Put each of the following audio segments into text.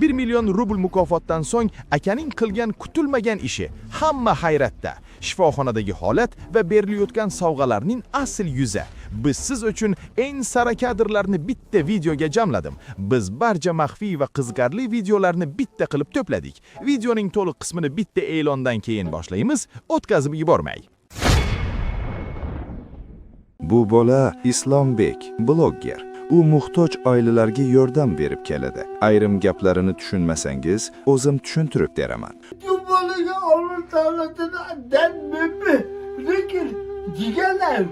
1 million rubl mukofotdan so'ng akaning qilgan kutilmagan ishi, hamma hayratda. Shifoxonadagi holat va berilayotgan sovg'alarning asl yuzi. Biz siz uchun eng sara kadrlarni bitta videoga jamladim. Biz barcha maxfiy va qiziqarli videolarni bitta qilib to'pladik. Videoning to'liq qismini bitta e'londan keyin boshlaymiz. O'tkazib yubormang. Bu bola Islombek, blogger. U muhtoj oilalarga yordam berib keladi. Ayrim gaplarini tushunmasangiz, o'zim tushuntirib beraman. Bu bolaga Alloh taolodan dardmi, lekin jigarlar,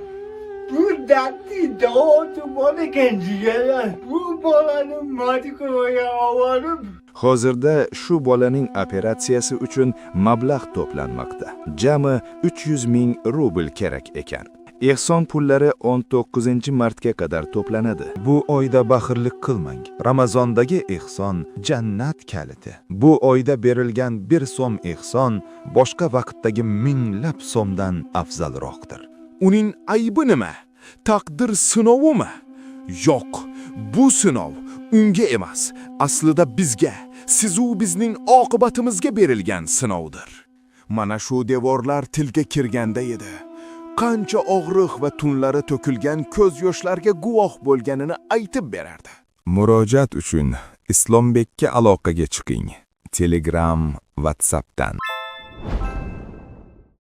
bu dardni davosi bor ekan, jigarlar. Bu bolani Moskvaga olib Hozirda shu bolaning operatsiyasi uchun mablag' to'planmoqda. Jami 300 ming rubl kerak ekan. Ehson pullari 19-martga qadar to'planadi. Bu oyda baxillik qilmang. Ramazondagi ehson jannat kaliti. Bu oyda berilgan bir so'm ehson boshqa vaqtdagi minglab so'mdan afzalroqdir. Uning aybi nima? Taqdir sinovimi? Yo'q, bu sinov unga emas, aslida bizga, sizu bizning oqibatimizga berilgan sinovdir. Mana shu devorlar tilga kirganda edi. Qancha og'riq va tunlari to'kilgan ko'z yoshlarga guvoh bo'lganini aytib berardi. Murojaat uchun Islombekka aloqaga chiqing. Telegram, WhatsAppdan.